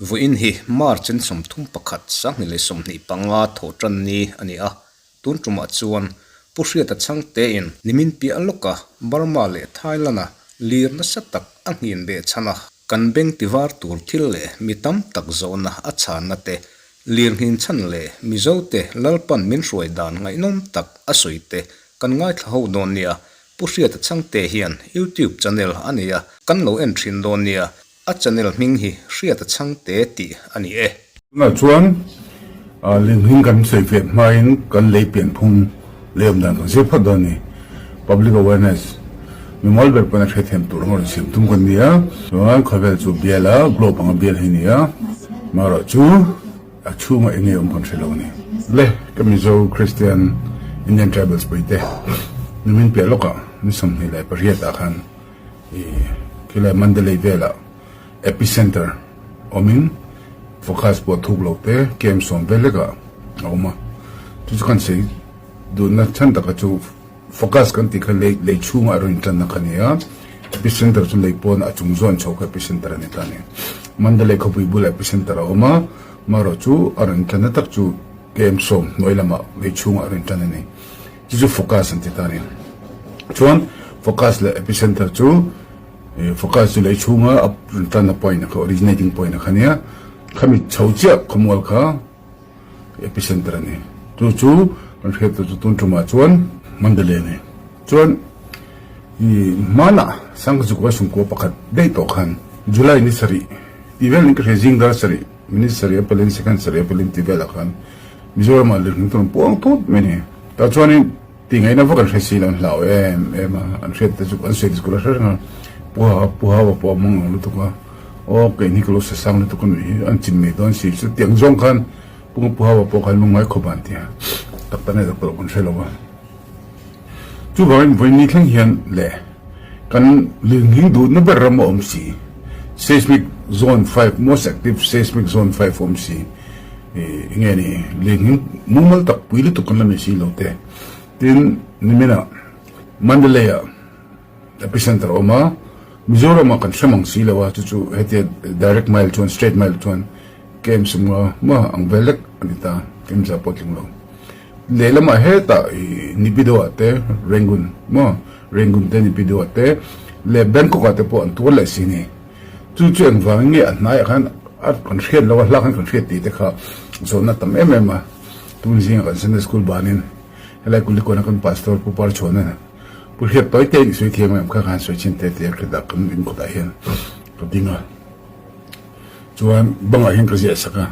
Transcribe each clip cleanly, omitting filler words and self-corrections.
Vawiin hi March in 31 2025 thawh tan ni a ni a, tun tumah chuan Pu Hriata Chhangtein nimin piah lawka Burma leh Thailand-a lir nasa tak a nghin beh chhan a, kan beng tivar tur thil leh mi tam tak zawhna a chhanna te Lirnghin chhan leh Mizote Lalpan min hruai dan ngaihnawm tak a sawi te kan ngaithla ho dawn nia, Pu Hriata Chhangte hian YouTube channel a nei a, kan lo en thin dawn nia, a channel hming hi Hriata Chhangte tih a ni e. Tunah chuan lirnghing kan sawi fiah hmain kan lei pianphung lei awm dan kan zir phawt dawn a ni. Public awareness, mimawl ber pawn a hrethiam tur ang rawn siam tum kan ni a. Chuan khawvel chu bial a, globe anga bial hi a ni a, marawh chu a chhungah eng nge awm kan hre lo a ni. Le, ka Mizo Christian Indian Tribals puite nimin piah lawkah ni 28 ah khan i khilai Mandalay velah Epicenter awmin focus pawh thuk lo te camp sawm vel hlekah a awm a, chu chu kan sawi duhna chhan taka chu focus kan tih kha lei lei chhungah a rawn intanna kha a ni a, epicenter chu lei pawn a chung zawn chho kha epicenter a ni ta a ni. Mandalay khawpui bulah epicenter a awm a, marawh chu a rawn intanna tak chu camp sawm hnuai lamah lei chhungah a rawn intan a ni. Chu chu focus an ti ta a ni. Chuan focus leh epicenter chu Focus chu lei chhunga a rawn tanna point kha originating point kha nia khami chho chiah khawmual kha epicenter a ni. Chu chu kan hriat tur chu tun tumah chuan Mandalay a ni. Chuan i hmanah Sangzukua sungkua pakhat daih tawh khan July ni sarih tih vel in ka hria zing dar sarih minute sarih a pelin second sarih a pelin tih velah khan Mizoramah lirhnung chu rawn puang thut mai a ni. Tah chuanin Ti ngaihna vak an hre si lo, an hlau em em a, an hriat te chu an sawi te chu ka la hre reng a, Pu Ha Pu Hau a pawh a mang ang lutuk a, aw keini ka lo sa sang lutuk a nuih hi an chim mai dawn si, chutiang zawng khan Pu Pu Hau a pawh khan lungngai khawp a an ti a, tak tak nge tak tak lo kan hre lo a. Chuvangin vawiin thleng hian leh kan lirnghing duhna ber ram a awm si, seismic zone 5, most active seismic zone 5 a awm si, Enge ni, lehngin mumal tak pui lutuk kan la nei si lo te. Tin, niminah Mandalay-ah epicenter a awm a, Mizoram-ah kan hre mang si lo a, chu chu hetia direct mile chuan, straight mile chuan KM sumnga maw ang vel lek a ni ta, KM za pawh tling lo. Lehlamah hetah i Nipido-ah te, Rangoon maw, Rangoon te Nipido-ah te leh Bangkok-ah te pawh an tuar leh si ni. Chu chu engvangin nge a hnaiah khan a kan hriat lo a, hlak khan kan hriat tih te kha zawhna tam em em a. Tun zingah kan Sunday School banin helai Kulikawn-a kan Pastor Pu Parchhuana Pu Hriat tawi te in sawi thiam em kha khan sawi chhin te te a hriat a kan in kawtah hian ka ding a. Chuan bangah hian ka ziah sak a.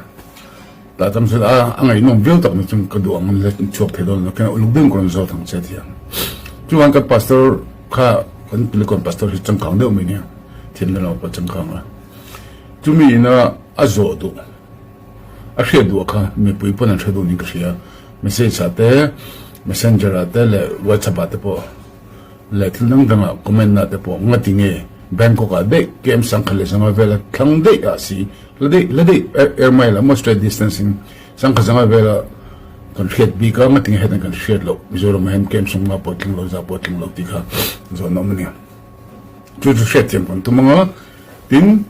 Tah tam chuan a a ngaihnawm viau tak na chung ka duh ang let chhuak thei dawn lo khin a uluk deuhin ka rawn zawt ang che a ti ang. Chuan kan Pastor kha kan Kulikawn Pastor hi changkang deuh mai nia. Thimna lo pawh changkang a, chumi ina a zawh duh, a hriat duh kha mipui pawn an hre duh niin ka hria. Message ah te, messenger ah te leh whatsapp ah te pawh leh thil dang dangah comment ah te pawh ngati nge Bangkok ah daih KM sangkhat leh sangha vela thlang daih ah si la daih la daih air mile ah maw straight distance in sangkhat sangha vela kan hriat bik a ngati nge hetan kan hriat loh Mizoram ah hian KM sawmnga pawh tling lo za pawh tling lo tih kha zawhna awm a ni. Chu chu hriatthiam kan tum ang a, tin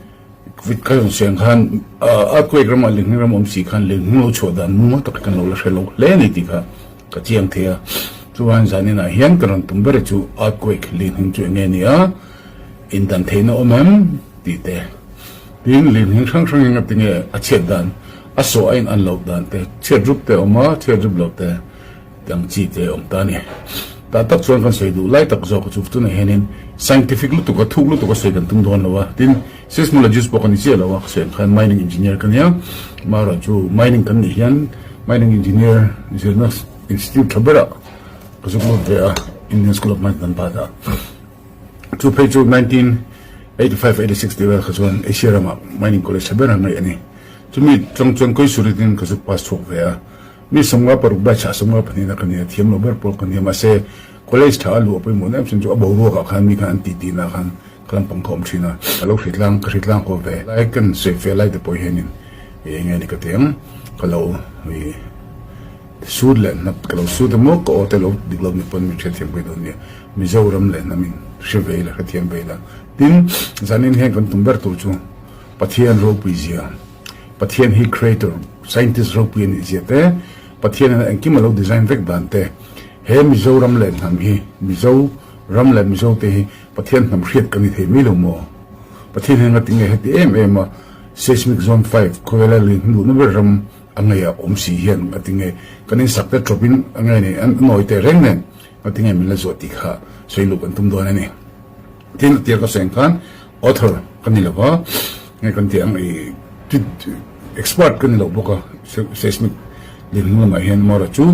vit kha rawn siam khan earthquake ramah lirnghing ram awm si khan lirnghing lo chhuah dan mumal tak kan lo la hre lo hle a ni tih kha ka chiang thei a. Chuan zaninah hian ka rawn tum ber chu earthquake lirnghing chu eng nge ni a, indan theihna awm em tih te, tin lirnghing hrang hrang hi ngatinge a chhiat dan, a sawh a in an loh dan te, chhiat rup te a awm a, chhiat rup loh te, Dang chi te awm ta a ni. Tah tak chuan kan sawi duh lai tak zawk chu tunah hianin scientific lutuk a thuk lutuk a sawi kan tum dawn lo a, tin seismologist pawh ka ni chiah lo a, ka sawi ang khan mining engineer ka nia, marawh chu mining kan nih hian mining engineer zirna institute tha berah ka zuk lut ve a, Indian School of Mines Dhanbad ah. Chu phei chu 1985, 86 tih vel kha chuan Asia ramah mining college tha ber a ngaih a ni. Chumi chang chuan Koisuritin ka zuk pass chhuak ve a. Mi 56 batch ah 52 na ka nia, thiam lo ber pawl ka nia. Mahse, college tha a luh a pawimawh em chin chu a boruak ah khan mi khan an titi na khan ka lampang kha awm thin a. Ka lo hritlang, ka hritlang haw ve. Lai kan sawi fe lai te pawh hianin eng nge ni ka ti ang, ka lo i. Sut leh hnap ka lo sut emaw ka aw te lo dik lo ni pawn min hrethiam pui dawn nia. Mizoram leh hnam in hre ve ila hrethiam ve ila. Tin, zanin hian kan tum ber tur chu Pathian ropui zia, Pathian hi creator, scientist ropui a nih zia te, Pathian hian engkim a lo design vek dan te, he Mizoram leh hnam hi, Mizo ram leh Mizo te hi Pathian hnam hriat kan ni thei mai lo maw? Pathian hian ngatinge heti em em a seismic zone 5 khawvela lui hnuhna ber ram A ngei a awm si hian a ti nge kan insak te tawp in a ngei nei an nawi teh reng nen a ti nge min la zuah tih kha sawi luh kan tum dawn a ni. Tin a tir ka sawi ang khan author ka ni lo va, nge kan tih ang i expert ka ni lo bawk a, seismic leh hnung lamah hian amaherawh chu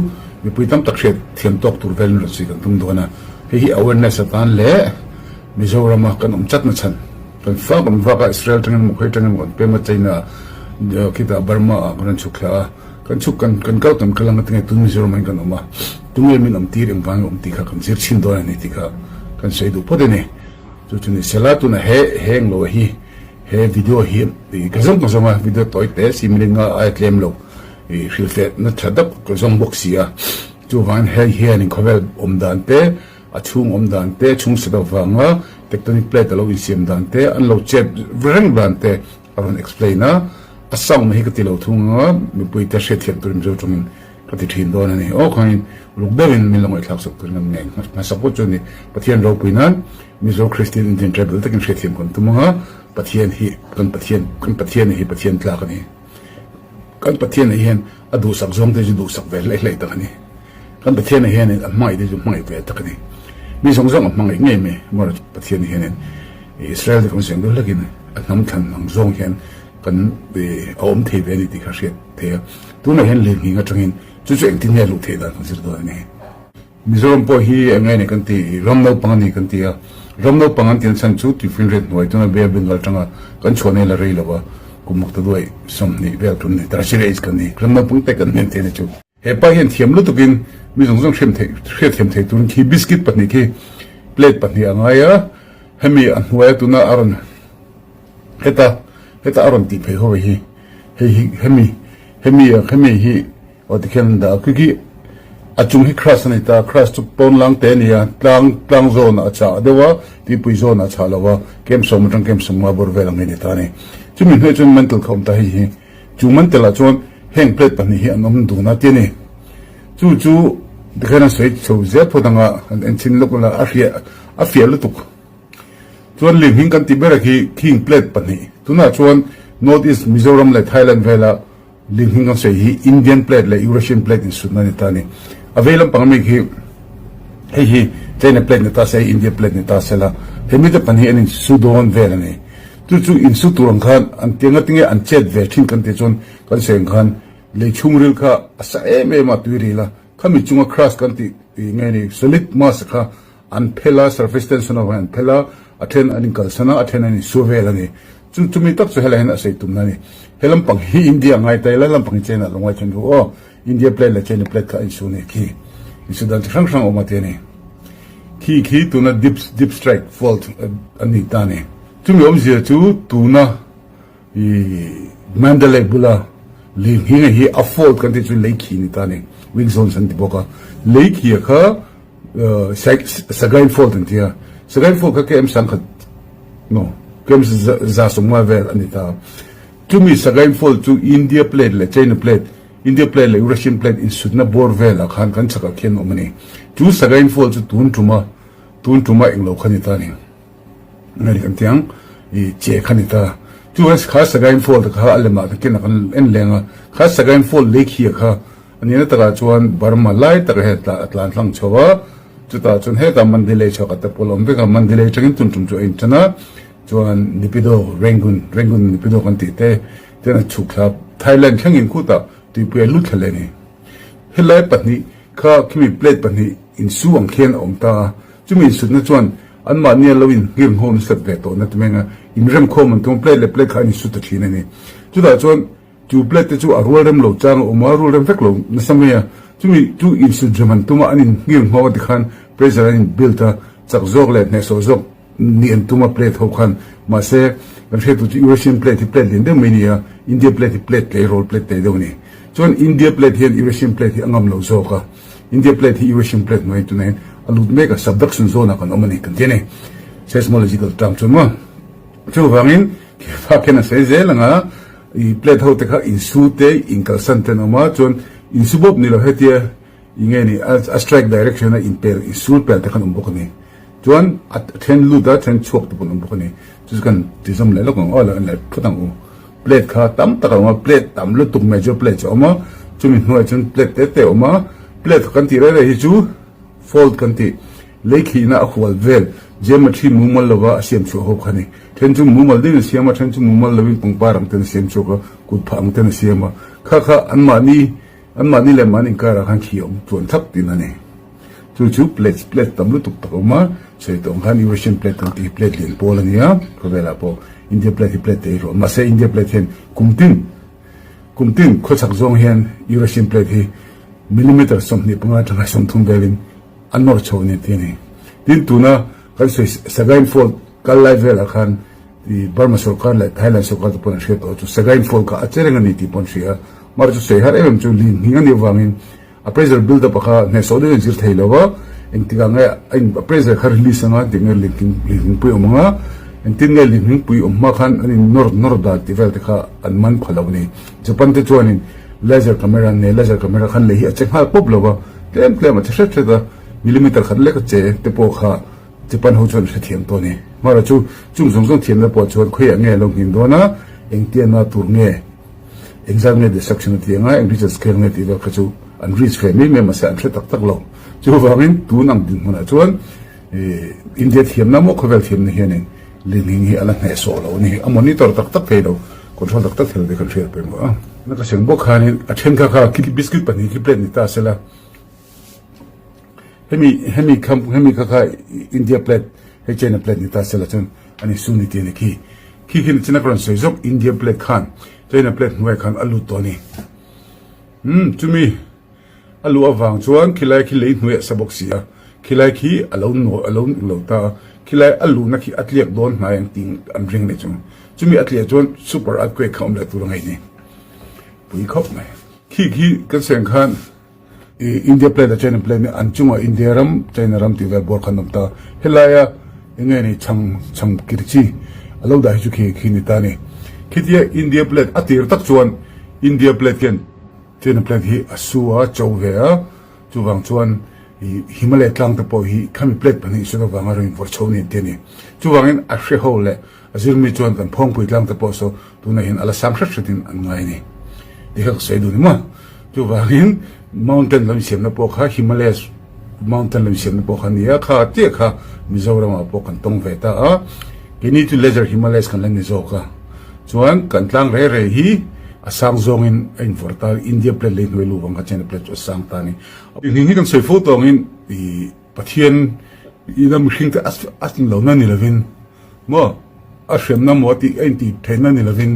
mipui tam tak hriat thiam tawk tur velin rawn sawi kan tum dawn a, hei hi awareness atan leh Mizorama kan awm chatna chhan. Kan fak awm vak a, Israel tangin emaw khawi tangin emaw kan pem a, China khitah Burma ah kan rawn chhuk thla a, kan chhuk kan kan kal kan kal anga tinge tun Mizoram ah hian kan awm a, tunge min awm tir engvang nge awm tih kha kan zir chhin dawn a ni tih kha kan sawi duh phawt a ni. Chu chu ni sela tunah he heng lo hi he video hi ka zawng ka zawng a, video tawi te si minute nga aia tlem lo ih hrilhfehna tha deuh ka zawng bawk si a, chuvangin hei hianin khawvel awm dan te A chhung awm dan te, chhung set avanga tectonic plate a lo insiam dan te, an lo chet reng dan te a rawn explain a. A sound hi ka ti lo thung anga mipui te hriatthiam turin Mizo tawngin ka ti thin dawn a ni. Aw khangin uluk deuhin min lo ngaihthlak sak turin kan ngei hmasa pawh chu a ni. Pathian ropui nan Mizo Christian Indian Tribal takin hriatthiam kan tum anga Pathian hi kan Pathian kan Pathian hi Pathian tlak a ni. Kan Pathian hian a duhsak zawng te chu duhsak ve hlei hlei tak a ni. Kan Pathianah hianin a hmangaih te chu hmangaih ve tak a ni. Mi zawng zawng a hmangaih ngei mai. Mawra Pathian hianin Israel te kan siam deuh hlekin a hnam thlan ang zawng hian kan a awm thei ve a ni tih kha hriat thei a. Tunah hian lirnghing atangin chu chu engtin nge a luh theih dan kan zir dawn a ni. Mizoram pawh hi eng nge ni kan ti, ram naupang a ni kan ti a. Ram naupang an tih chhan chu tuifinriat hnuai tuna Bay of Bengal atanga kan chhuah nei la rei lo a, kum mukta duai 20 vel kan ni, Tertiary age kan ni. Ram naupang te kan hnen thei a ni chu. He pa hian thiam lutukin mi zawng zawng hriam theih hriat thiam thei turin khi biscuit pahnih khi plate pahnih a ngai a, hemi a hnuaia tuna a rawn heta heta a rawn tih phei ho hi hei hi hemi hemi hemi hi aw tikhian an dah a khi khi a chung hi crust a ni ta crust chu pawn lang te a ni a tlang tlang zawnah a chah deuh a tuipui zawnah a chah lo a kem sawm atang kem sawm nga bawr vel ang hi a ni ta a ni chumi hnuaiah chuan mantle kha a awm ta hei hi. Chu mantel ah chuan heng plate pahnih hi an awm dun a ti a ni. Chu chu tikhian an sawi chho zel phawt ang a, an en chhin lawk la a hriah a fiah lutuk. Chuan Linghing kan tih ber a khi khing plate pahnih tunah chuan North East Mizoram leh Thailand vela Linghing kan sawi hi Indian plate leh Eurasian plate insutna a ni ta a ni. A vei lampang ami khi hei hi China plate ni ta se India plate ni ta se la hemi te pahnih an insu dawn vel a ni. Chu chu insu tur ang khan an ti anga tinge an chet ve thin kan tih chuan kan sawi ang khan lei chhungril kha a sa em em a tui ril a, khami chunga crust kan tih tih nge ni solid mass kha an phel a, surface tension avangin an phel a, a then an inkalsan a, a then an insu vel a ni. Chu chumi tak chu helai hian a sawi tumna a ni. He lampang hi India a ngai ta ila, lampang hi China lo ngai then ru aw. India plate leh China plate kha a insu a ni khi. Insu dan chi hrang hrang a awm a ti a ni. Khi khi tuna deep deep strike fault a ni ta a ni. Chumi awmzia chu tuna i Mandalay bula lirnghinga hi a fault kan tih chu lei khi ni ta a ni, weak zones an ti bawk a. Lei khia kha Sagaing fault an ti a, Sagaing fault kha KM sangkhat no KM 150 vel a ni ta. Chumi Sagaing fault chu India plate leh China plate, India plate leh Eurasian plate insutna bawr velah khan kan chhakah khian a awm a ni. Chu Sagaing fault chu tun tuma tun tuma englo kha ni ta a ni. Ngei kan tiang i che kha ni ta. Chu kha Sagaing Fault kha a lemah kan kena kan en leng a, kha Sagaing Fault lei khia kha a nihna takah chuan Burma lai taka hian a tlan hlang chho a, chutah chuan hetah Mandalay chhuak a te pawl a awm vek a, Mandalay atangin tun tum chu a intan a, chuan Nipido, Rangoon, Rangoon Nipido kan tih te ten a chhuk thla Thailand thlengin khutah tuipui a lut thla leh a ni. Helai pahnih kha khimi plate pahnih insu ang khian a awm ta a, chumi insutna chuan Anmahni an lo inhngir nghawm nasat ve tawh na ti mai anga inremkhawm an tum a, plate leh plate kha an insut ta thin a ni. Chutah chuan chu plate te chu a rual rem lo chang a awm a, a rual rem vek lo nasa mai a. Chumi chu insut rem an tum a, an inhngir nghawm a tikhan pressure an in build a, chak zawk leh hnehsawh zawk nih an tum a plate ho khan. Mahse, kan hriat tur chu Eurasian plate hi plate lian deuh mai a ni a, India plate hi plate tleirawl plate tlei deuh a ni. Chuan India plate hian Eurasian plate hi a ngam lo zawk a, India plate hi Eurasian plate hnuaiin tunah hian a lut mek a, subduction zone ah kan awm a ni kan ti a ni, seismological term chuan maw. Chuvangin khi bak hian a sawi zel ang a, i plate ho te kha insu te, inkalsan te an awm a, chuan insu bawp ni lo hetia i nge ni a strike direction a inpel, insul pel te khan awm bawk a ni. Chuan a then lut a, then chhuak te pawh an awm bawk a ni. Chu chu kan tizawm leh lawk ang aw, lo en leh phawt ang u. Plate kha tam tak a awm a, plate tam lutuk major plate chu a awm a, chumi hnuaiah chuan plate te te a awm a, plate kan tih rei rei hi chu fold kan tih, lei khihna a hual vel, geometry mumal lova a siam chhuah ho kha a ni. Then chu mumal deuhin a siam a, then chu mumal lovin pangpar ang ten a siam chhuak a, kut phah ang ten a siam a, kha kha anmahni Anmahni leh mahni inkarah khan khi a awm tluan thlap tihna a ni. Chu chu plates, plate tam lutuk tak a awm a, sawi tawh ang khan Eurasian plate kan tih hi plate lian pawl a ni a, khawvelah pawh India plate hi plate te hi rawh. Mahse India plate hian kum tin, kum tin khawchhak zawng hian Eurasian plate hi millimeter 25 atanga 30 velin a nawr chho a ni tih a ni. Tin, tuna kan sawi Sagaing Fault kal lai velah khan I Burma sorkar leh Thailand sorkar te pawn an hriat tawh chu Sagaing Fault kha a che reng a ni tih pawh an hria a. Mahse chu sawi har em em chu lin hning a nih avangin a pressure build up a kha hnehsawh deuhin an zir thei lo va, engtikah nge a in a pressure kha release anga engtik nge lin hning lin hning pui awm anga engtin nge lin hning pui awm hma khan an in nawr nawr dan tih vel te kha an man pha lo a ni. Japan te chuanin laser camera an nei a, laser camera khan lei hi a che nghal pawp lo va, tlem tlem a che hret hret a, millimeter khat lek a che te pawh kha Japan ho chuan hrethiam tawh a ni. Hmara chu chung zawng zawng thiamna pawh chuan khawiah nge a lo nghing dawn a, engtiana tur nge, engzat nge destruction a tih anga, eng Richter scale nge tih vel kha chu an reach ve mai mai mahse an hre tak tak lo. Chuvangin tun ang dinhmunah chuan India thiamna maw khawvel thiamna hianin linghing hi a la hnehsawh lo a ni. A monitor tak tak thei lo, control tak tak thei lo tih kan hriat pawimawh a. Na ka seng bawk khanin a then kha kha biscuit pahnih khi plate ni ta sela. Hemi hemi kha hemi kha kha India plate hei China plate ni ta sela chuan ani su ni tih a ni khi. Khi khi china ka rawn sawi zawk India plate khan China plate hnuai khan a lut tawh a ni. Umm chumi a luh avang chuan khilai khi lei hnuai a sa bawk si a, khilai khi a lo nawi a lo lo ta a, khilai a luhna khi a tliak dawn hnai ang tih an ring a ni chu. Chumi a tliah chuan super earthquake kha awm leh tur a ngaih ni. Pui khawp mai. Khi khi kan seng khan. India plate leh China plate an chungah India ram China ram tih vel bawr khan awm ta. Helaia enge ni chhang chhang kir chi a lo dah hi chu khi khi ni ta ni. Khitia India plate a tir tak chuan India plate khian China plate hi a su a cho ve a, chuvang chuan Himalaya tlang te pawh hi khami plate pahnih suan avanga rawn invawrh chho ni an ti a ni. Chuvangin a hreho leh A zirmi chuan kan phawngpui tlang te pawh saw tunah hian a la sang hret hretin an ngai a ni tih kha ka sawi dun emaw. Chuvangin mountain lam insiamna pawh kha Himalayas mountain lam insiamna pawh kha a ni a, kha chiah kha Mizoramah pawh kan tawng ve ta a. Keini chu Lesser Himalayas kan la ni zawk a. Chuan kan tlang rei rei hi a sang zawngin a invawrh ta a, India plate lei hnuai lu vang kha China plate chu a sang ta a ni. Heng hi kan sawi fo tawngin ih Pathian ina mihringte a tlinglohna ni lovin maw a hriamna maw a tih a intih theihna ni lovin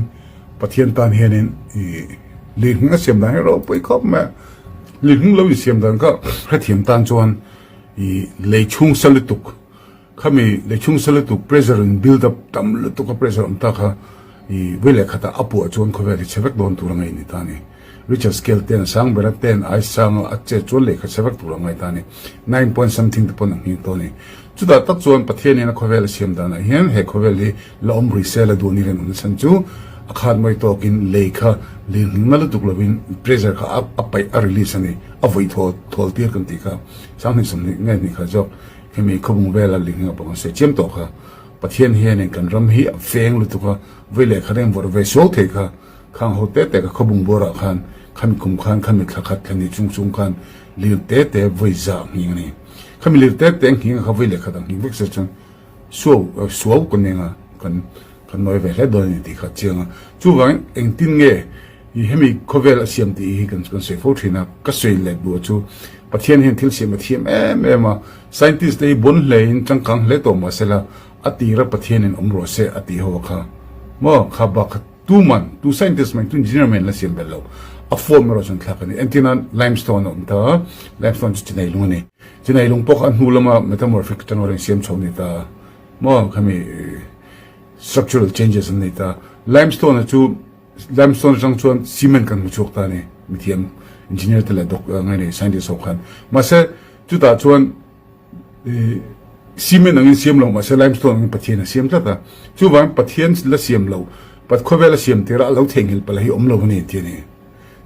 Pathian tan hianin ih lirnghing a siam dan hi ropui khawp mai a. Lirnghing lo insiam dan kha hrethiam tan chuan ih lei chhung sa lutuk khami lei chhung sa lutuk pressure in build up tam lutuk a pressure awm ta kha ih vawi leh khatah a puah chuan khawvel hi chhe vek dawn tur a ngaih ni ta a ni. Richard scale ten a sang ber a, ten ai sang a, a chet chuan lehkha chhe vek tur a ngai ta a ni. Nine point something te pawn a nghing tawh a ni. Chutah tak chuan Pathianin a khawvel a siam danah hian he khawvel hi la awm rui se la duh ni rinawmna chhan chu a khat mawi tawkin lei kha lirnghing na lutuk lovin pressure kha a paih a release a ni. A vawi thawl thawl tir kan tih kha 20 20 nge hnih kha zawk hemi khawbung vela lirnghing a pawh kan sawi chiam tawh kha. Pathian hianin kan ram hi a veng lutuk a, vawi lehkha reng vawrh ve sual thei kha Khang ho te te ka khawbung bawrah khan khami kum khan khami thla khat thla ni chung chung khan lir te te vawi za nghing a ni. Khami lir te te nghing a kha vawi leh khat ang nghing vek se chuan suau suau ka neng a kan kan nawi ve hle dawn a ni tih kha a chiang a. Chuvangin engtin nge i hemi khawvel a siam tih hi kan kan sawi fo thin a, ka sawi let duh a chu Pathian hian thil siam a thiam em em a, scientist te hi bon hle in changkang hle tawh mahsela a tira Pathianin awm rawh se a tih ho a kha maw kha bak kha Tu man, tu scientist mai, tu engineer mai an la siam belh lo. A form erawh chuan thlak a ni. Entir nan limestone a awm ta a, limestone chu chinai lung a ni. Chinai lung pawh kha a hnu lama metamorphic atanga rawn siam chho a ni ta a, maw khami structural changes an nei ta. Limestone a chu limestone atang chuan cement kan hmu chhuak ta a ni. Mithiam engineer te leh doc ngai nei scientist ho khan. Mahse chutah chuan i cement angin siam lo mahse limestone angin Pathian a siam tlat a. Chuvangin Pathian la siam lo, khawvel a siam tirah a lo theihnghilh palh hi awm lo a ni tih a ni.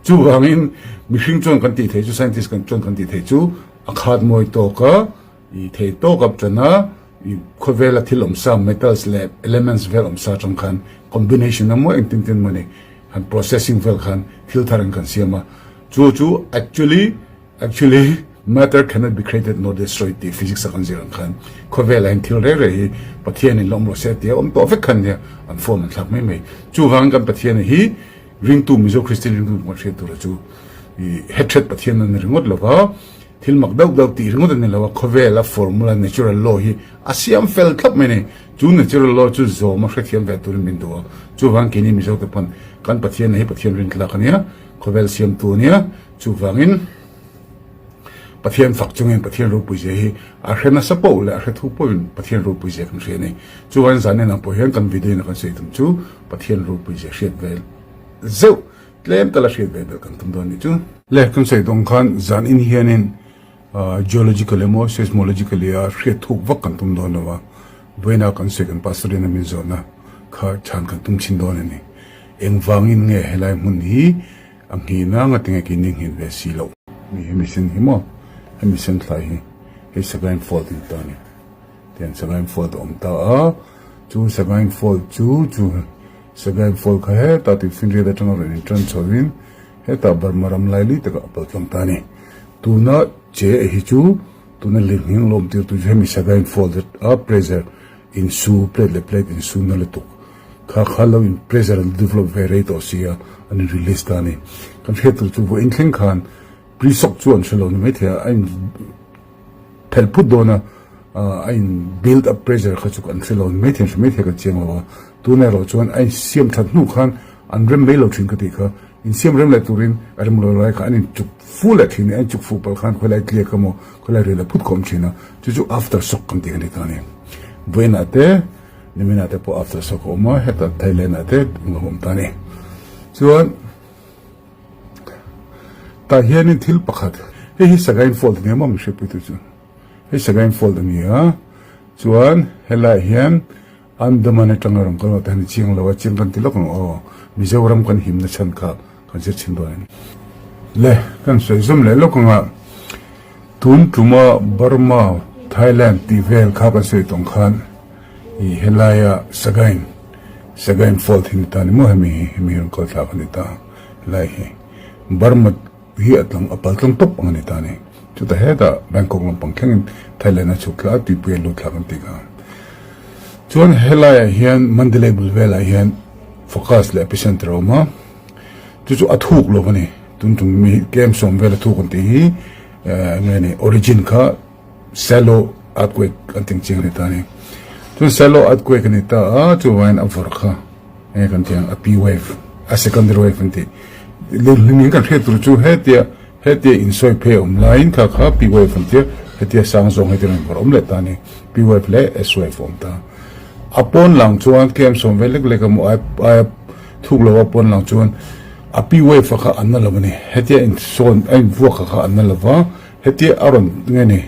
Chuvangin mihring chuan kan tih theih chu scientist kan chuan kan tih theih chu a khat mawi tawk a, i thei tawk a tan a, i khawvela thil awm sa metals leh elements vel awm sa atang khan combination a mawi engtin tin mawni han processing vel khan thil thar in kan siam a. Chu chu actually actually matter cannot be created nor destroyed tih physics a kan zir ang khan khawvelah hian thil reng reng hi Pathianin la awm rawh se a tia awm tawh vek khan nia an form an thlak mai mai. Chuvangin kan Pathian hi Ringtu Mizo Kristian ringtu kan hriat tura chu i hetret Pathian a ni ringawt lo va, thil mak deuh deuh tih ringawt a ni lo a, khawvela formula natural law hi a siam fel thlap mai a ni. Chu natural law chu zawm a hrethiam ve turin min duh a, chuvang keini Mizo te pawn kan Pathian hi Pathian rintlak a nia, khawvel siamtu a nia, chuvangin Pathian fak chungin Pathian ropui zia hi a hre nasa poh leh a hre thu pawhin Pathian ropui zia kan hria a ni. Chuvangin zan enah pawh hian kan video in a kan sawi tum chu Pathian ropui zia hriat ve zeuh tlem tal a hriat ve belh kan tum dawn nih chu. Le kan sawi dawng khan zan in hianin geological emaw seismologically a hriat thuk vak kan tum dawn lo a, vawiina kan sawi kan pastor in a min zawhna kha chhan kan tum chhin dawn a ni. Engvangin nge helai hmun hi A nghin a, ngatinge kei ni nghin ve si loh. Mi hemi sen hi maw, hemi sen thlai hi hei Sagaing Fault a ni ta a ni. Tihian Sagaing Fault a awm ta a, chu Sagaing Fault chu chu Sagaing Fault kha hetah Tuifinriat atanga rawn intan chhoin hetah Burma ram laili takah a pal tlang ta a ni. Tuna che hi chu tuna lirnghing lawm tirtu chu hemi Sagaing Fault a pressure insu plate leh plate insu na lutuk. Kha kha lo in pressure an develop ve rei tawh sia an in release ta a ni. Kan hriat tur chu vawiin thleng khan pre-shock chu an hre lo ni maithei a, a in phelh phut dawn a, a in build up pressure kha chu an hre lo ni maithei an hre maithei kan chiang lo a. Tun erawh chuan a in siam that hnu khan an rem mai lo thin ka tih kha, in siam rem leh turin a rem lo lai kha an in chuk fu leh thin a, an chuk fu palh khan khawilai tliak emaw khawilai rel a phut khawm thin a, chu chu after shock kan tih a ni ta a ni. Vawiinah te. Niminah te pawh after shock a awm a, hetah Thailand ah te a awm ta a ni. Chuan tah hianin thil pakhat, hei hi Sagaing Fault a ni a maw mihriatpuitu chu? Hei Sagaing Fault a ni a, chuan helaiah hian Andaman atanga rawn kal te hian chiang lo a, chiang kan ti lawk ang aw, Mizoram kan himna chhan kha kan zir chhin dawn a ni. Le, kan sawi zawm leh lawk ang a, tun tuma Burma, Thailand tih vel kha kan sawi tawng khan, I helaia Sagaing, Sagaing Fault hi ni ta ni maw hemi hi, hemi hi rawn kal thlak a ni ta, helai hi Burma hi a tlang a pal tlang tawp ang a ni ta ni. Chutah hetah Bangkok lampang thlengin Thailand a chhuk thla a, tuipui a lut thlak an tih kha. Chuan helaiah hian Mandalay bul velah hian focus leh epicenter a awm a, chu chu a thuk lo a ni. Tun tum mi tlem sawm vel a thuk an tih hi nge ni origin kha Shallow earthquake an tih chiang a ni ta a ni. Chuan shallow earthquake a ni ta a, chuvangin a vawrh kha enge kan tih ang a P wave, a secondary wave an tih. Lirhling in kan hriat tur chu hetia hetia insawi phei a awm laiin kha kha P wave an tia, hetia sang zawng hetia rawn vawrh awm leh ta a ni. P wave leh S wave a awm ta. A pawn lang chuan tlem sawm ve lek lek a maw aia thuk lo a pawn lang chuan a P wave a kha an na lo a ni. Hetia insawn a invuak kha kha an na lo va. Hetia a rawn nge ni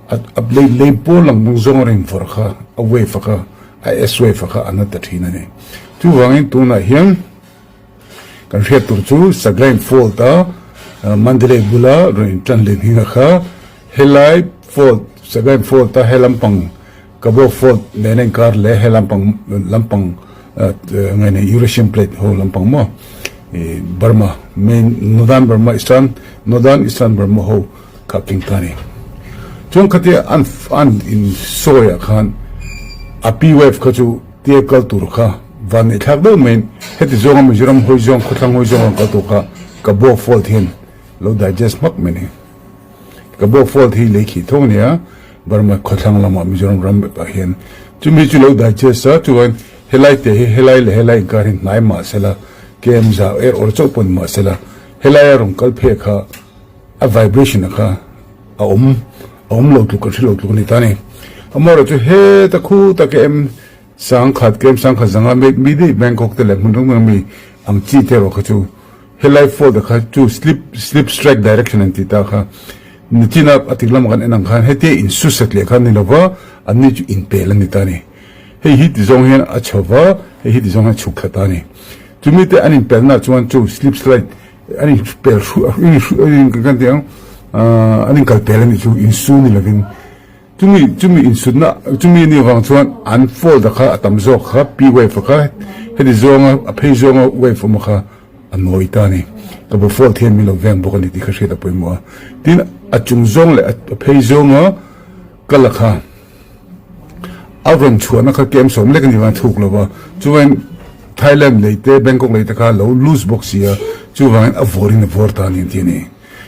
a lei lei pawl lang dang zawng a rawn vawrh kha a wave a kha a S wave a kha a na ta thin a ni. Chuvangin tunah hian kan hriat tur chu Sagaing fault a Mandalay bula rawn intan leh hming a kha helai fault Sagaing fault a he lampang Kabo fault nen a inkar leh he lampang lampang nge ni Eurasian plate ho lampang maw i Burma main Northern Burma Eastern Northern Eastern Burma ho kha keng ta a ni. Chuan khatia an an in sawi ah khan a P wave kha chu tia kal tur kha van neih thlak deuh maiin heti zawnga Mizoram hawi zawng khawthlang hawi zawng rawn kal tur kha Kabo fault hian lo digest hmak mai a ni. Ka bawk fault hi lei khih thawk a nia, Burma khawthlang lamah Mizoram ram ah hian chumi chu lo digest a, chuan helai te hi helai leh helai inkar hi hnai mah sela, KM za er awr chauh pawn mah sela, helai a rawn kal pheh kha a vibration a kha a awm a awm lo tluk a hre lo tluk a ni ta a ni. Amaherawhchu chu heta khuta KM sangkhat KM sangkhat zanga mi daih Bangkok te leh hmun dang dang mi ang chi te erawh kha chu. Helai fault-a kha chu slip slip strike direction an tih ta kha nichina a tik lamah kan en ang khan hetia insu set leh kha ni lova anni chu inpel a ni ta a ni. Hei hi ti zawng hian a chho va, hei hi ti zawng hian a chhuk thla ta a ni. Chumi te an inpelnaah chuan chu slip slide an inpel hruih kan tih ang an inkalpel a nih chu insu ni lovin. Chumi chumi insutna chumi anih avang chuan an fold a kha a tam zawk kha P wave a kha heti zawnga a phei zawnga wave awm a kha a nawi ta a ni. Ka bu fold hian min lo veng bawk a ni tih kha hriat a pawimawh a. Tin a chung zawng leh a phei zawnga kal a kha a rawn chhuahna kha kem sawm lek a ni vang a thuk lo va. Chuvangin Thailand lei te Bangkok lei te kha a lo loose bawk si a chuvangin a vawrin a vawr ta a ni an ti a ni.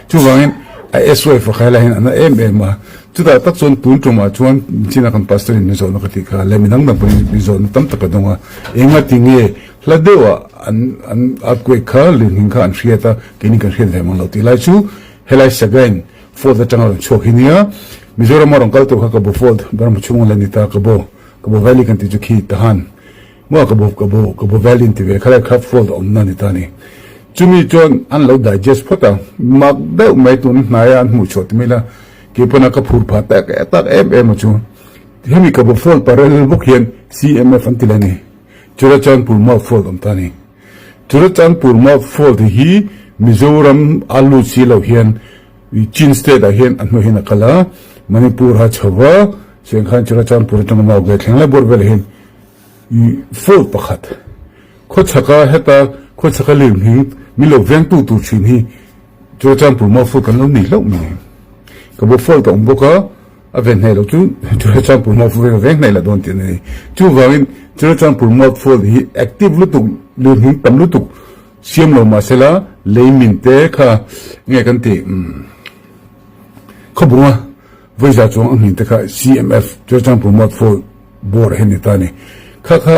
Chuvangin a SY fakhai lai hian a na em em a, chutah tak chuan tun tumah chuan China kan pastor in min zawhna ka tih kha leh midang dang pawhin min zawhna tam tak a dawng a, enga ti nge hla deuhah an an earthquake kha lirnghing kha an hriat a, keini kan hriat ve mang lo tih lai chu helai Sagaing fault atanga rawn chhuak hi nia, Mizoram a rawn kal tur kha Kabo fault Burma chhunga la ni ta, Kabo Kabo valley kan tih chu khi Tahan. Maw ka bo ka bo ka bo vel in ti ve khalai kha fault a awmna ni ta ni. Chumi chuan an lo digest phawt a, mak deuh mai tun hnaia an hmuh chhuah ti mai la, kei pawn a ka phur phah tak tak em em a chu. Hemi ka bo fault parallel bawk hian CMF an ti leh a ni. Churachandpur Mouth fault awm ta ni. Churachandpur Mouth fault hi Mizoram a lut si lo hian Chin state ah hian a hnuai hian a kal a, Manipur a chho va, chuan khan Churachandpur atanga Mauge thleng lai bawr velah hian I fault pakhat khawchhaka heta khawchhaka lirnghing min lo vengtu tur thin hi Churachandpur Mall fault kan lo nei hlauh mai. Ka bo fault a awm bawk a, a ven hnaih loh chu Churachandpur Mall fault a veng hnaih lah dawn tih a ni. Chuvangin Churachandpur Mall fault hi active lutuk lirnghing tam lutuk siam lo mahsela lei min te kha nge kan tih khawbunga vawiza chuang a hmin te kha CMF Churachandpur Mall fault Bawr hi ni ta ni. Kha kha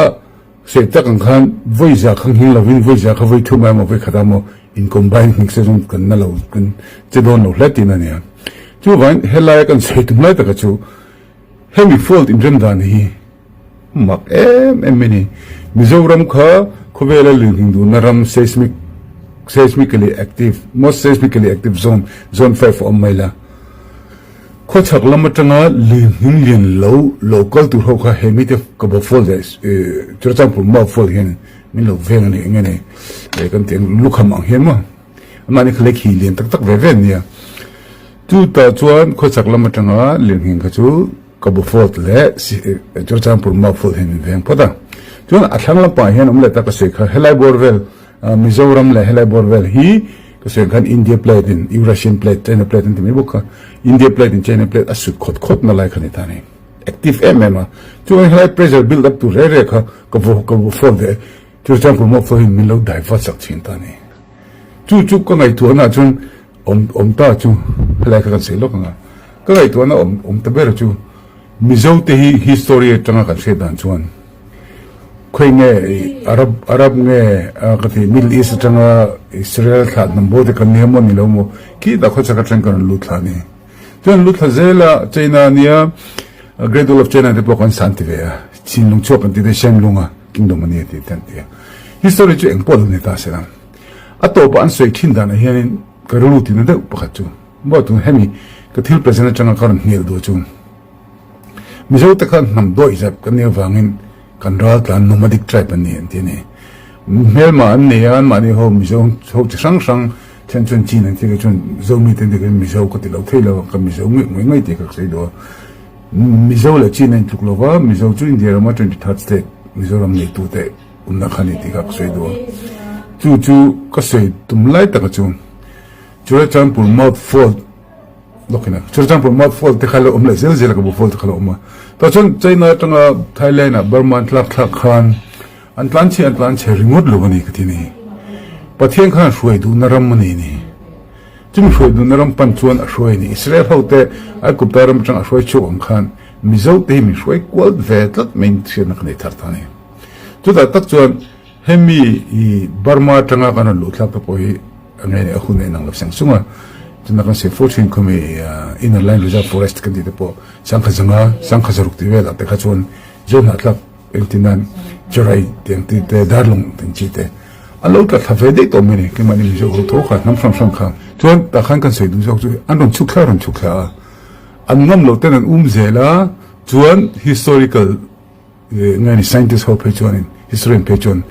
seh tak ang khan vawi za kha nghing lovin vawi za kha vawi thum emaw vawi khat emaw in combine nghing se zawng kan na lo kan che dawn lo hle tihna a ni a. Chuvangin helaia kan sawi tum lai taka chu hemi fault inrem dan hi mak em em mai ni. Mizoram kha khawvela lirnghing duhna ram seismic seismically active most seismically active zone zone 5 a awm mai la. Khawchhak lam atanga lirnghing lian lo lo kal tur ho kha he mite ka bo fawl leh Churachandpur mau fawl hian min lo veng a ni eng nge ni kan tih ang lukham ang hian maw amahni kha lei khi lian tak tak ve ve an nia. Chutah chuan khawchhak lam atanga lirnghing kha chu ka bo fawl leh Churachandpur mau fawl hian min veng phawt a. Chuan a thlang lampangah hian awm leh ta ka sawi kha helai bawr vel Mizoram leh helai bawr vel hi ka sawi ang khan India plate in Eurasian plate, China plate an ti mai bawk kha. India plate in China plate a sut khawt khawt na lai kha ni ta ni. Active em em a. Chuan helai pressure build up tur reh reh kha ka vo ka vo phone ve Churachandpur mawk pawhin min lo divert sak thin ta ni. Chu chu ka ngaihtuahna ah chuan awm awm ta chu helai kha kan sawi lawk ang a. Ka ngaihtuahna awm awm ta ber chu Mizo te hi history atanga kan hriat dan chuan Khawi nge Arab Arab nge ka ti Middle East atanga Israel thlah hnam bo te kan nia maw ni lo maw khitah khawchhak atang kan rawn lut thla a ni. Chuan lut thla zel a China ania Great Wall of China te pawh kan san ti ve a Chinlung chhuak kan ti te Shenlunga Kingdom ania tih te an ti a. History chu eng pawh lo ni ta se la. A tawpah an sawi thin danah hianin ka rilru tina deuh pakhat chu maw tun hemi ka thil present atanga ka rawn hnial duh chu Mizo te khan hnam dawih zep kan nih avangin kan raltlan nomadic tribe an ni an ti a ni. Hmelma an nei a, anmahni ho Mizo ho chi hrang hrang then chuan Chin an ti ka chuan Zomi te an ti ka Mizo ka ti lo thei lo a, ka Mizo ngaih ngaih ngaih tih ka sawi duh a. Mizo leh Chin a intluk lo va, Mizo chu India rama 23rd state Mizoram neitu te awmna kha a ni tih kha ka sawi duh a. Chu chu ka sawi tum lai taka chu Churachandpur Mouth Fault Lawkina Churachandpur Mouth Fault te kha lo awm leh zel zel a ka bu fault te kha lo awm a. Tah chuan China atanga Thailand ah Burma an tlak thlak khan an tlan chhe an tlan chhe ringawt lo a ni ka ti ni. Pathian khan hruai duhna ram a nei ni. Chumi hruai duhna ram pan chuan a hruai a ni. Israel ho te Aigupta ram atanga a hruai chhuak ang khan Mizo te hi min hruai kual ve tlat mai in hriatna ka nei thar ta a ni. Chutah tak chuan Hemi i Burma atanga kan rawn luh thlak te pawh hi a nge a hun a inang lo seng sung a, tuna kan sawi fo thin khawmi Inner Line Reserve Forest kan tih te pawh sangkhat zanga sangkhat zaruk tih velah te kha chuan Zohnahthlak engtin nan Charai tih ang tih te Darlawng tih ang chi te. An lo tla thla ve daih tawh mai a ni, keimahni Mizo ho tho kha hnam hrang hrang kha. Chuan tah khan kan sawi duh zawk chu an rawn chhuk thla rawn chhuk thla a, an ngam loh ten an um zel a, chuan historical nge ni scientist ho phei chuanin historian phei chuan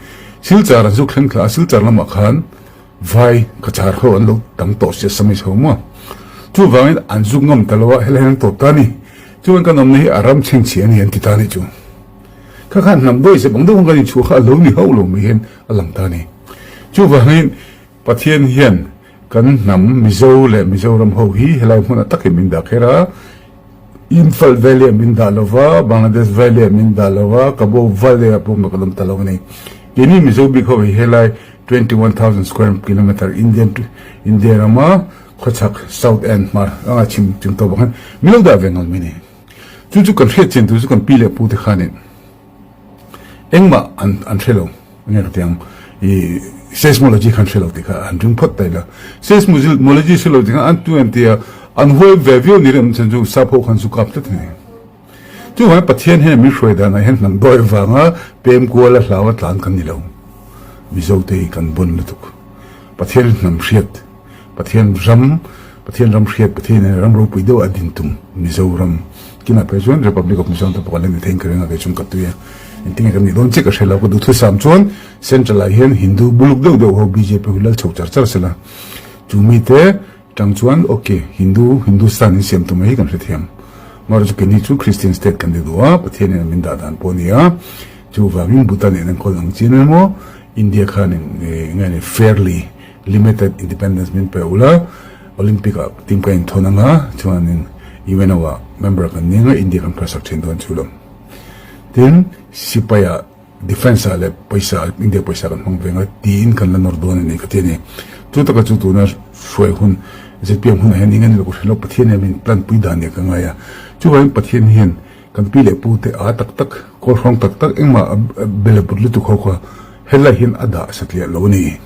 Silchar an zuk thleng thla a, Silchar lamah khan vai kachar ho an lo tam tawh si a Assamese ho maw. Chuvangin an zuk ngam ta lo a, helai hian an tawp ta a ni. Chuan kan awmna hi a ram chhengchhia a ni an ti ta a nih chu. Kha khan hnam dawi zep ang deuh khan kan inchhuah kha a lo ni hauh lo mai hian a lang ta a ni. Chuvangin Pathian hian kan hnam Mizo leh Mizoram ho hi helai hmunah takin min dah kher a, Imphal Valley ah min dah lo va, Bangladesh Valley ah min dah lo va, Kabo Valley ah pawh kan awm ta lo a ni. Keini Mizo bik ho hi helai 21,000 square kilometre Indian India rama khawchhak South end hmar anga chhim chim tawp ang hian min lo dah ve ngawt mai a ni. Chu chu kan hriat chian tur chu kan pi leh pu te khanin engmah an an hre lo nge ka ti ang i seismology khan hre lo tih kha an ring phawt ta ila seismology hre lo tih khan an tu an tia an huai ve viau ni rem chan chu sap ho khan chu kap tlat ni chu vang Pathian hian min hruai dan ah hian hnam dawi vanga pem kual a hlau a tlan kan ni lo Mizo te hi kan bon lutuk Pathian hnam hriat Pathian ram, Pathian ram hriat, Pathian in ram ropui deuh a din tum Mizoram kinah phei chuan Republic of Mizoram te pawh kan la ni thei in ka ring a kei chuan ka tui a, engtin nge kan nih dawn chiah ka hre lo, ka duhthusam chuan Central ah hian Hindu buluk deuh deuh ho bjp ho lal chho char char sela chu mite tang chuan ok Hindu Hindustan in siam tum mai hi kan hrethiam amaherawhchu chu keini chu Christian state kan ni duh a, Pathian in min dah dan pawh a ni a, chuvangin Bhutan in enkawl ang chian emaw India khanin nge ni fairly Limited Independence min pe ula, Olympic ah team ka inthawn anga, chuanin UNO ah member kan ni anga India kan phalsak thin dawn chu lo. Tin, sipai ah defence ah leh pawisa India pawisa kan hmang ve anga tiin kan la nawr dawn a ni ka ti a ni. Chu taka chu tuna hruai hun zpm hunah hian eng a ni lo ka hre lo, Pathian hian min plan pui dan nia ka ngai a. Chuvangin Pathian hian kan pi leh pu te a tak tak, kawlhrawng tak tak engmah a bel a but lutuk ho kha helai hian a dah satliah lo a ni.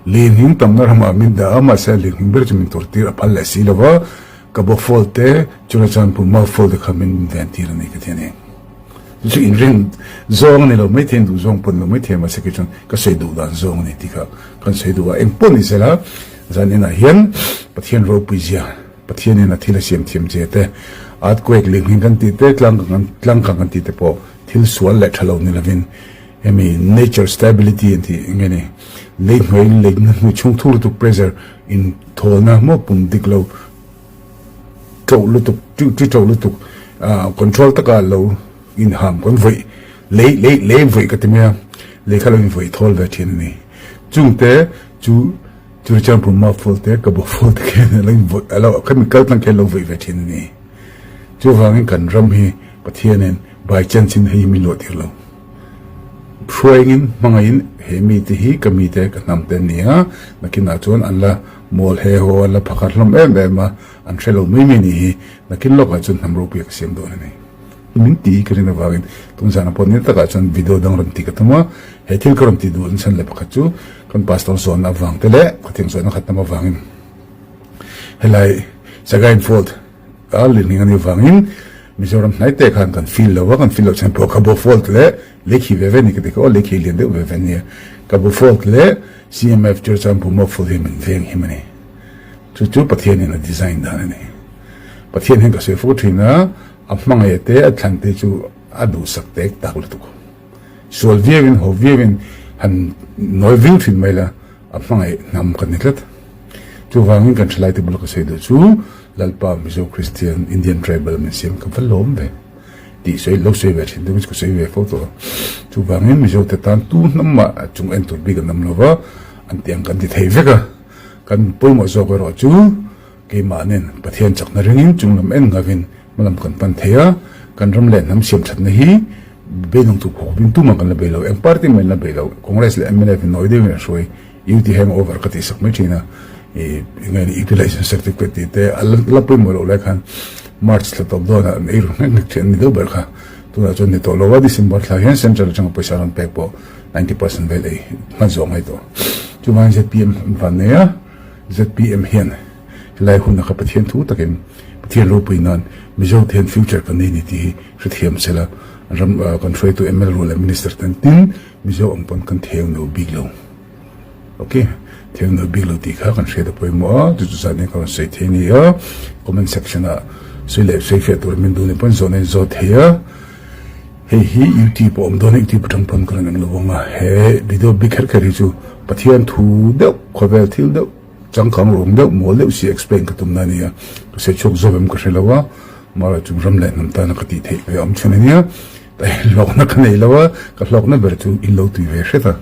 Lenghing tamna ramah min dah a, mahse lenghing ber chu min tur tir a phal leh si lo va, ka bo fawl te, Churachandpur mau fawl te kha min ven tir a ni ka ti a ni. Chu chu inring zawng a ni lo maithei, in duh zawng pawh a ni lo maithei, mahse kei chuan ka sawi duh dan zawng a ni tih kha kan sawi duh a, eng pawh ni sela zan inah hian Pathian ropui zia, Pathianin a thil a siam thiam che te, earthquake lenghing kan tih te, tlangkang kan tih te pawh thil sual leh tha lo ni lovin, Hemi nature stability an tih nge ni, lei hnuai lei hnuai chhung thur lutuk pressure in thawlna maw pum dik lo ṭoh lutuk ṭi ṭoh lutuk control taka lo inham kan vawih lei lei lei vawih ka ti mai a, lei kha lo invawih thawl ve ṭhin a ni. Chungte chu Churachandpur Maful te Kaboful te khian a lo invawih a lo khami kal tlang khian a lo vawih ve ṭhin a ni. Chuvangin kan ram hi Pathianin by chance in hei hi min luah tir lo. Hruaingin hmangaihin he mite hi ka mite ka hnam te an ni a, nakinah chuan an la mawl he haw an la phakhat hlawm em em a, an hre lo mai mai ni hi nakin lawkah chuan hnam ropui ka siam dawn a ni. Min ti ka rin avangin tun zana pawh nil takah chuan video dang rawn ti ka tum a, he thil ka rawn ti duh chhan leh pakhat chu kan pastor zawnna avang te leh khawthiang zawnna khat tam avangin helai Sagaing Fault A lirhning a nih vangin Mizoram hnai te khan kan feel lo a, kan feel loh chhan pawh Kabo Fault leh Lekhi ve ve ni ka ti kha aw, Lekhi lian deuh ve ve nia. Kabo Fault leh CMF Churachandpur Fault hi min veng him a ni. Chu chu Pathianin a design dan a ni. Pathian hian ka sawi fo thin a, a hmangaih te a thlan te chu a duhsak tek tak lutuk. Sual viauin haw viauin han nawi viau thin mai la, A hmangaih hnam kan ni tlat. Chuvangin kan thalaite bula ka sawi duh chu Lalpa Mizo Kristian Indian Tribal min siam ka va lawm ve tih sawi lo sawi ve thin deuhin ka sawi ve fo tawh a. Chuvangin Mizo te tan tu hnam mah a chung en tur bik an awm lo va, an tih ang kan ti thei vek a. Kan pawimawh zawk erawh chu Keimah nen Pathian chakna ringin chung lam en ngavin hmalam kan pan thei a, kan ram leh hnam siam thatna hi beidawng tu khawpin tumah kan la bei lo, eng party mah in la bei lo, Congress leh mnf in nawi deuhin an hruai, UT hangover ka tih sak mai thin a, ih enge ni utilization certificate tih te a la pawimawh loh lai khan March thla tawp dawnah an ei ru hnek hnek thin an ni deuh ber kha, tunah chuan ni tawh lo a, December thla hian central atanga pawisa rawn pek pawh 90% vel ei hman zawh ngai tawh, chuvangin zpm an van nei a. Zpm hian helai huna kha Pathian thu takin Pathian ropui nan Mizo te hian future kan nei ni tih hi hrethiam sela ram kan hruaitu mla leh minister ten tin Mizo ang pawn kan theu no bik lo. Ok, thil nawi bik lo tih kha kan hriat a pawimawh a, chu chu zan in ka rawn sawi thei a ni a, comment section ah sawi leh sawi fiah tur min duh ni pawn zawhna in zawt thei a, hei hi youtube a awm dawn a, youtube atang pawn ka rawn eng lo vang a, he video bik kher kher hi chu Pathian thu deuh khawvel thil deuh changkang rawng deuh mawl deuh si explain ka tumna a ni a, ka sawi chhuak zawk em ka hre lo a, mahrawh chu ram leh hnam tana ka tih theih ve a awm chhun a nia, hlawkna ka nei lo a, ka hlawkna ber chu in lo tui ve hret a.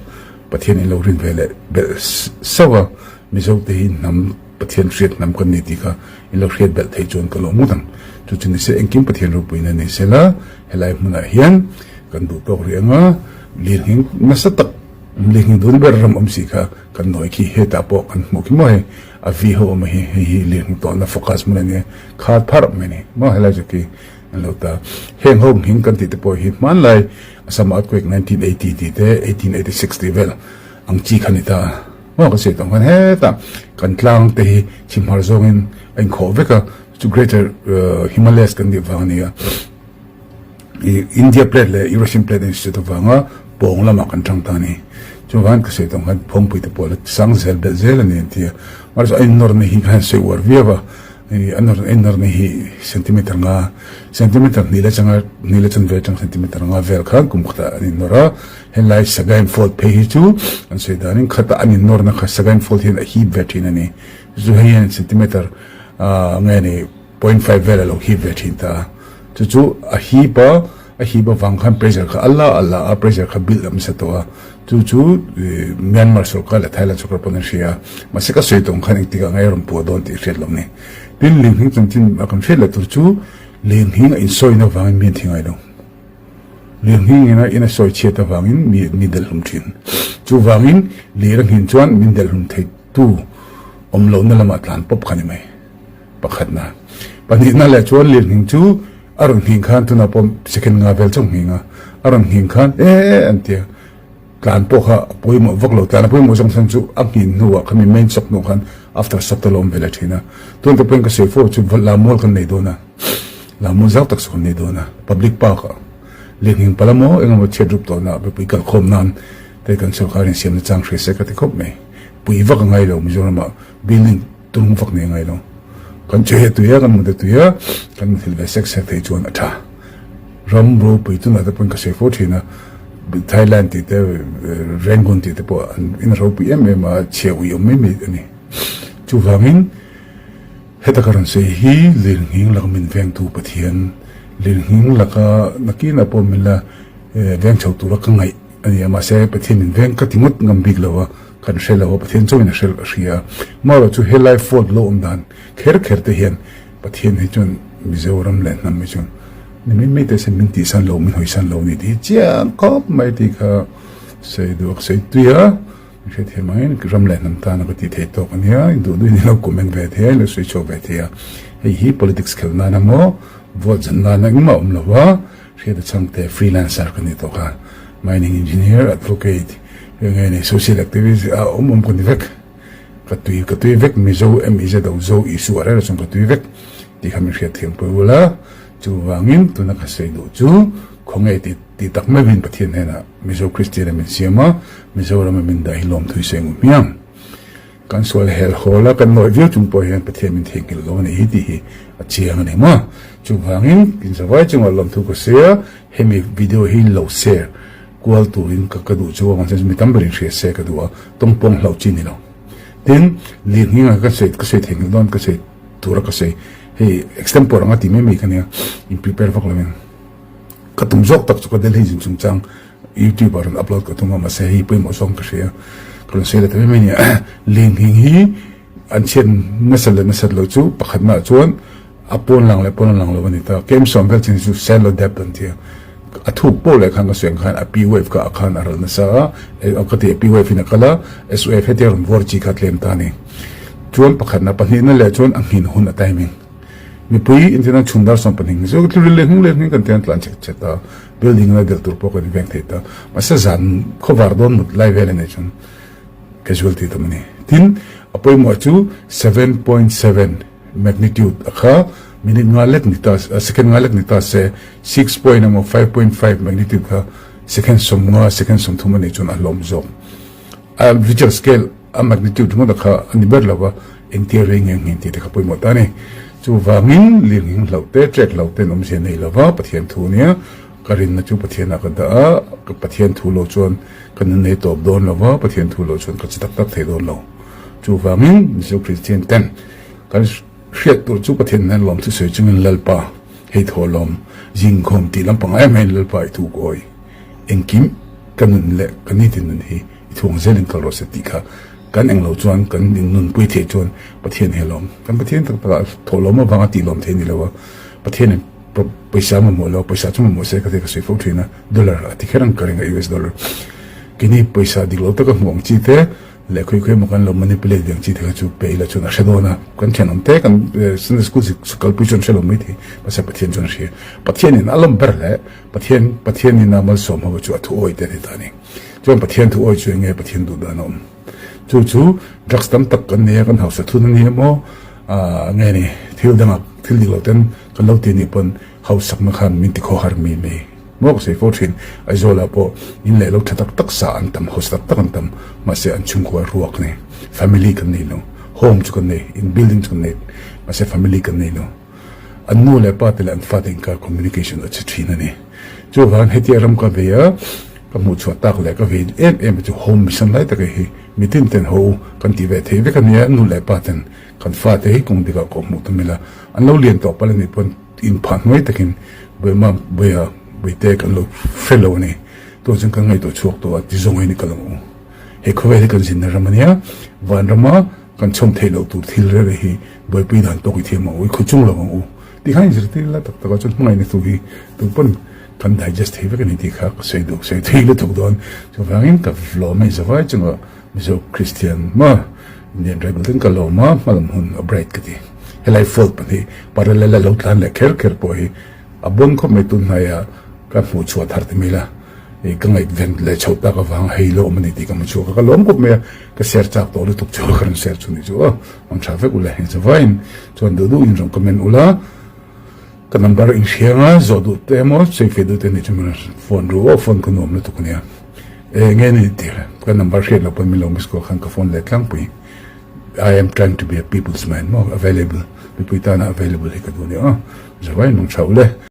Pathian in lo rin ve leh belh sauh a, Mizo te hi hnam Pathian hriat hnam kan ni tih kha in lo hriat belh theih chuan ka lawm ngawt ang. Chu chu nise engkim Pathian ropuina ni sela helai hmunah hian kan duh tawk rih ang a, lirnghing nasa tak lirnghing dun ber ram awm si kha kan nawi khi hetah pawh kan hmuh khi maw hei a vi ho awm a hi hei hi lirnghing tawhna focus hmun a nia khat pharh mai a ni maw helai chu khi an lo ta. Heng ho nghing kan tih te pawh hi hmanlai Assam earthquake 1980 tih te 1886 tih vel ang chi kha ni ta a. Maw kan sawi tawh khan hetah kan tlang te hi chhimhar zawngin a inkhawh vek a, chu Greater Himalayas kan nih vang a ni a. India plate leh Eurasian plate a insuit avanga pawng lamah kan tang ta a ni. Chuvangin ka sawi tawh khan phawngpui te pawh la sang zel belh zel a ni an ti a. Mahse a innawrna hi ka han sawi uar viau a. A nawrna hi centimeter nga, centimeter hnih leh changa hnih leh chanve atang centimeter nga vel khan kum khatah an innawr a. Helai Sagaing Fault phei hi chu an sawi danin khata an innawrna kha Sagaing Fault hian a hip ve thin a ni. Chu hei hian centimeter nge ni point five vel a lo hip ve thin ta a. Chu chu a hip a, a hip avang khan pressure kha a la a la a, pressure kha build up nasa tawh a. Chu chu Myanmar sorkar leh Thailand sorkar pawn an hria a, mahse ka sawi tawng khan engtikah nge rawn puah dawn tih hriat loh ni. Tin, Linghing chanchin a kan hriat leh tur chu Linghing a insawina avangin mi an thi ngai lo. Linghing ina in a sawi chhiat avangin mi mi delhlum thin. Chuvangin lir a nghin chuan min delhlum theitu awm lohna lamah tlan pawp kha ni mai. Pakhatna. Pahnihna leh chuan Linghing chu a rawn nghing khan tunah pawh second nga vel chauh nghing a, a rawn nghing khan e an ti a. Tlan pawh kha a pawimawh vak lo, tlan a pawimawh zawng chhan chu a nghin hnuah khami main shock hnuah khan after shock te lo awm ve leh thin a. Tun te pawhin ka sawi fo chu Lamual kan nei dawn a, Lamual zau tak chu kan nei dawn a, public park ah lirnghing pala maw eng emaw chhiat rup tawhna mipui kalkhawm nan te kan sorkar in siamna chang hria se ka ti khawp mai. Pui vak a ngai lo Mizoram ah building tung vak nei a ngai lo. Kan chawi a tui a, kan mut a tui a, kan muthilh ve sek sek theih chuan a tha. Ram ropui tunah te pawn ka sawi fo thin a, Thailand tih te, Rangoon tih te pawh an in ropui em em a, chhia ui awm mai mai a ni. Chuvangin heta ka rawn sawi hi lirnghing laka min vengtu Pathian, lirnghing laka nakinah pawh min la veng chho tura ka ngaih a ni a, mahse Pathian min veng ka ti ngawt ngam bik lo a, kan hre lo a, Pathian chauhin a hre a hria a. Marawh chu helai fault lo awm dan kher kher te hian Pathian hi chuan Mizoram leh hnam hi chuan ni mai mai teh se min tihsan lo, min hawisan lo ni tih hi chiang khawp mai tih kha sawi duh a, ka sawi tui a, min hriatthiam angin ram leh hnam tana ka tih theih tawk a nia, in duh duhin in lo comment ve thei a, in lo sawi chhuak ve thei a, hei hi politics khelh nan emaw vote zan nan engmah a awm lo va, hriat a changte freelancer ka ni tawh kha, mining engineer, advocate, eng nge ni social activist a awm awm ka ni vek. Ka tui ka tui vek Mizo MIZ o Zo Isu a rel chuan ka tui vek tih kha min hriat thiam pui ula, chuvangin tuna ka sawi duh chu khawnge tih tih tak meuhin Pathian hnenah Mizo Kristian a min siam a, Mizoram a min dah hi lawmthui sawi ngu hmiang. Kan sual hel hawl a, kan nawi viau chung pawh hian Pathian min theihnghilh lo a ni hi tih hi a chiang a ni maw. Chuvangin inzavai chungah lawmthu ka sawi a, hemi video hi lo share Kual turin ka ka duh chu avang chuan mi tam berin hria se ka duh a, tawngpawng hlauh chi ni lo. Tin, lirnghing ka sawi ka sawi theihnghilh dawn ka sawi tura ka sawi hei extempore anga ti mai mai ka nia, in prepare vak lovin ka tum zawk tak chu ka Delhi zin chungchang youtube ah rawn upload ka tum a mahse hei pawimawh zawng ka hria ka rawn sawi leh ta mai mai a nia. Lirnghing hi an chhiat nasat leh nasat loh chu pakhatnaah chuan A pawn lang leh pawn lang lo a ni ta. Kem sawm vel chin chu shallow depth an ti a. A thuk pawh leh khan ka sawi ang khan a P wave kha a khan a ral nasa a, ka ti a P wave in a kal a, S wave hetia rawn vawr chi kha tlem ta a ni. Chuan pakhatna pahnihna leh chuan a nghin hun a timing. Mipui intiang chhun dar 12 hi chu thil leh hnung leh hnung kan tiang tlan chhet chhet a, building la delh tur pawh kan inveng thei ta. Mahse zan khawvar dawn mut lai vel a nei chuan casualty tam a ni. Tin, a pawimawh chu 7.7. Magnitude a kha minute nga lek ni ta second nga lek ni ta se 6 point emaw 5.5 magnitude kha second 50 second 30 a nih chuan a hlawm zawk. A Richter scale a magnitude ringawt a kha a ni ber lo va, engtia rei nge nghin tih te kha pawimawh ta a ni. Chuvangin lirnghing hlauh te, trek hlauh ten awmzia nei lo va, Pathian thu ania, ka rinna chu Pathianah ka dah a, ka Pathian thu lo chuan ka nun ei tawp dawn lo va, Pathian thu lo chuan ka che tak tak thei dawn lo. Chuvangin Mizo Kristian ten kan hriat tur chu Pathian hian lawm thusawi chungin Lalpa hei thaw lawm zingkhawm tih lampang em em Lalpa i thuk awi engkim ka nun leh ka nitin nun hi i thuang zelin kal rawh se tih kha kan englo chuan kan nunpui theih chuan Pathian hi a lawm. Kan Pathian tak takah thaw lawm avanga tih lawm theih a ni lo a, Pathianin pawisa mamawh lo, pawisa chu mamawh se ka ti ka sawi fo thin a, dollar a ti kher ang ka ring a US dollar. Keini pawisa dik lo taka hmuh ang chi te leh khawi khawi emaw kan lo manipulate ve ang chi te kha chu pe ila chuan a hre dawn a, kan thianawm te kan Sunday school kalpui chuan hre lo mai thei, mahse Pathian chuan a hria. Pathianin a lawm ber leh Pathian Pathianin a malsawm ho chu a thu awi te a ti ta a ni. Chuan Pathian thu awi chu eng nge Pathian duh dan a awm? Chu chu drugs tam tak kan nei a, kan hausa thun a ni emaw ah nge ni thil dangah thil dik lo ten kan lo ti anih pawn hausakna khan min ti khawhar mi mai maw ka sawi fo thin. Aizawlah pawh in leh lo tha tak tak sa an tam, hausa tak tak an tam mahse an chhungkua ruak a ni. Family kan nei lo, home chu kan nei, in building chu kan nei mahse family kan nei lo. An nu leh pa te leh an fate inkar communication a che thin a ni. Chuvang hetia ram ka vei a, ka hmuh chhuah tak leh ka vei em em chu home mission lai taka hi mitin ten ho u kan tih ve thei vek a nia, nu leh pa ten kan fate hi kawng dikah kawh hmuh tum ila, an lo lian tawh palh a nih pawn inphah hnuai takin Buaima Buaia Buaite kan lo hre lo a ni. Tun chuan kan ngaihtuah chhuak tawh a ti zawng hi ni kal ang u. He khawvel hi kan zinna ram a nia, vanrama Kan chhawm theih loh tur thil rere hi buaipui dan tawk i thiam ang u, i khaw chung lo ang u tih kha inzirtir ila tak takah chuan hmangaihna thu hi tu pawn kan digest thei vek a ni tih kha ka sawi duh, sawi thui lutuk dawn. Chuvangin ka lawm hei zavai chunga Mizo Kristian maw Indian Rebel ten ka lawm a, hmalam hun a bright ka ti. Helai fault pahnih parallel a lo tlan leh kher kher pawh hi A bon khawp mai tun hnaia ka hmuh chhuah thar ti mai la, i ka ngaihven leh chhoh tak avang hei lo awm a ni tih ka hmu chhuak a, ka lawm khawp mai a, ka share chak tawh lutuk chu ka rawn share chu ni chu aw, rawn tha vek ula heng chu vain chuan duh duh in rawn comment ula, ka number in hria anga zawh duh te emaw sawi feh duh te nih chu min rawn phone ru aw, phone ka nuam lutuk ania, e nge ni tih ka number hriat loh pawn min lo miss call khan ka phone leh tlangpui. I am trying to be a people's man maw available mipui tana available hi ka duh nia aw zavai nung tha ule.